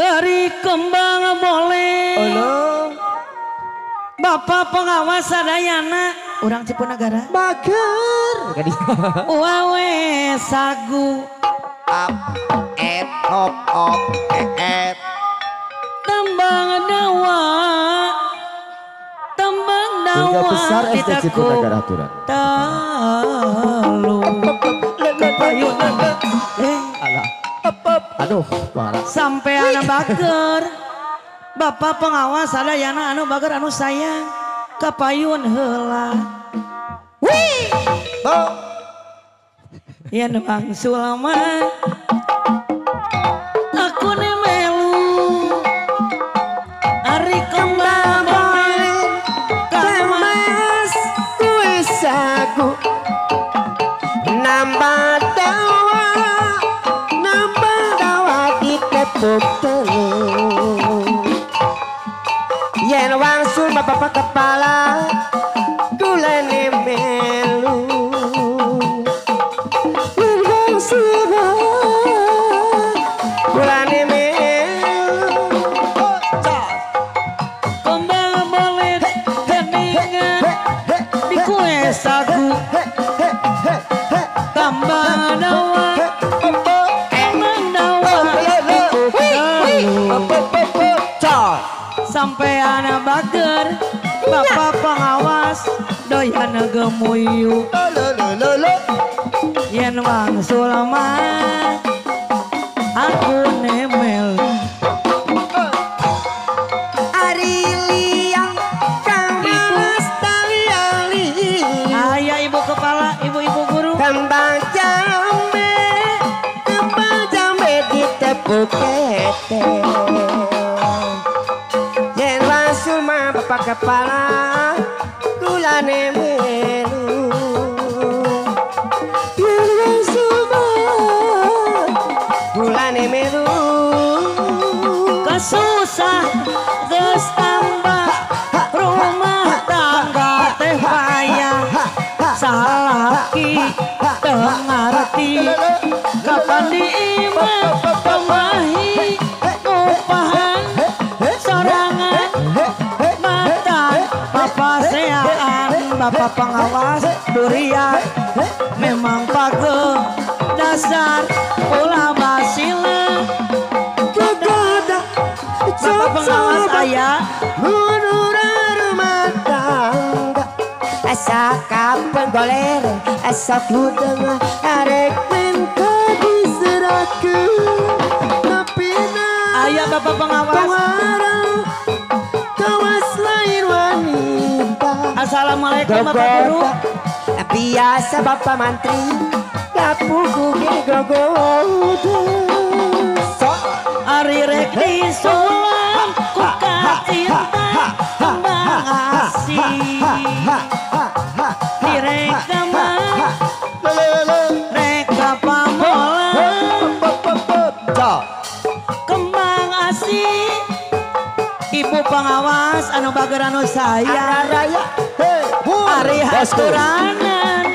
Ari kembang boleh. Olo. Bapak pengawas sadayana urang Cipunagara. Bager. Wawe sagu. Up et hop hop et. Tembang dawa. Tembang dawa. Besar SD Cipunagara aturan. Telu. Kepayunan. Alah. Aduh, parah. Sampai anak bager. Bapak pengawas sadayana anu bager anu sayang kapayun heula. Wih. Oh. Yen wangsul mah aku ne melu. Ari kembang boleh kemas kuwe sagu nambah dawa nambah dawa ditepuk telu. Yen wangsul bapak kepala gulane melu. Yen wangsul gulane melu. Kembang boleh keningan di kue sagu tambah dawa kembang dawa sampai anak bager bapak pengawas doyan gemuyu. Yen wangsul mah aku nemel. Ari liang kawas tali. Ayah ibu kepala, ibu-ibu guru. Kembang jambe ditepuk kete. Bapak kepala gulane melu. Gulane melu. Kesusah geus tambah rumah tangga teh payah. Salaki teu ngarti kapan di imah pamahi ngupahan sorangan. Papaseaan bapak pengawas durian memang page dasar ulah basila. Kegoda bapak pengawas ayah mundur rumah tangga asa kapan goler asa kudeng arek minta diserahkeun tapi ayah bapak pengawas kawas lain wanita. Assalamualaikum bapak guru. Biasa bapak mantri kapuku gogoda. Ari rek disulam ku kacinta kembang asih. Direka mah reka pamolan kembang asih. Ibu pengawas anu bager anu sayang ari haturanan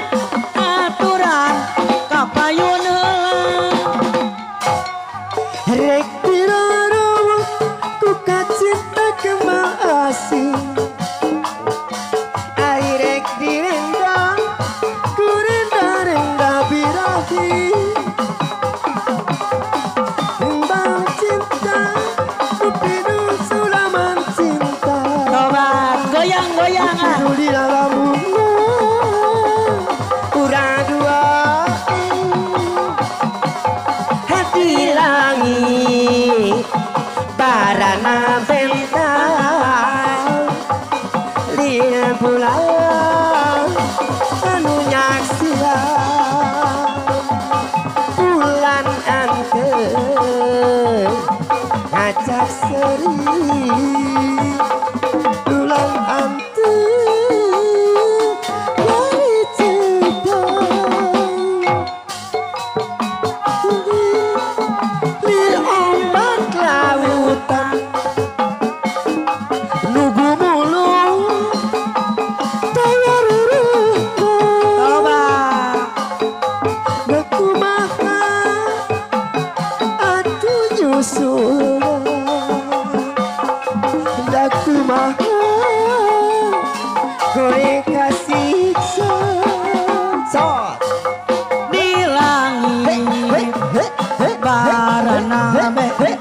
aturan kapayun heula. Rek diroro ku kacinta kembang asih. Ari rek direndang ku renda-renda birahi. Kembang cinta ku pidu sulaman cinta. Tobat goyang-goyang ah. Di dalam bunga urang dua hati langit barana bentang lian pulang anu nyaksian bulan ante ngajak seri bulan ante dari cinta lir ombak lautan nunggu mulu tawar Tobat kumaha atuh nyusul. Kuring kasiksa sok di langit barana be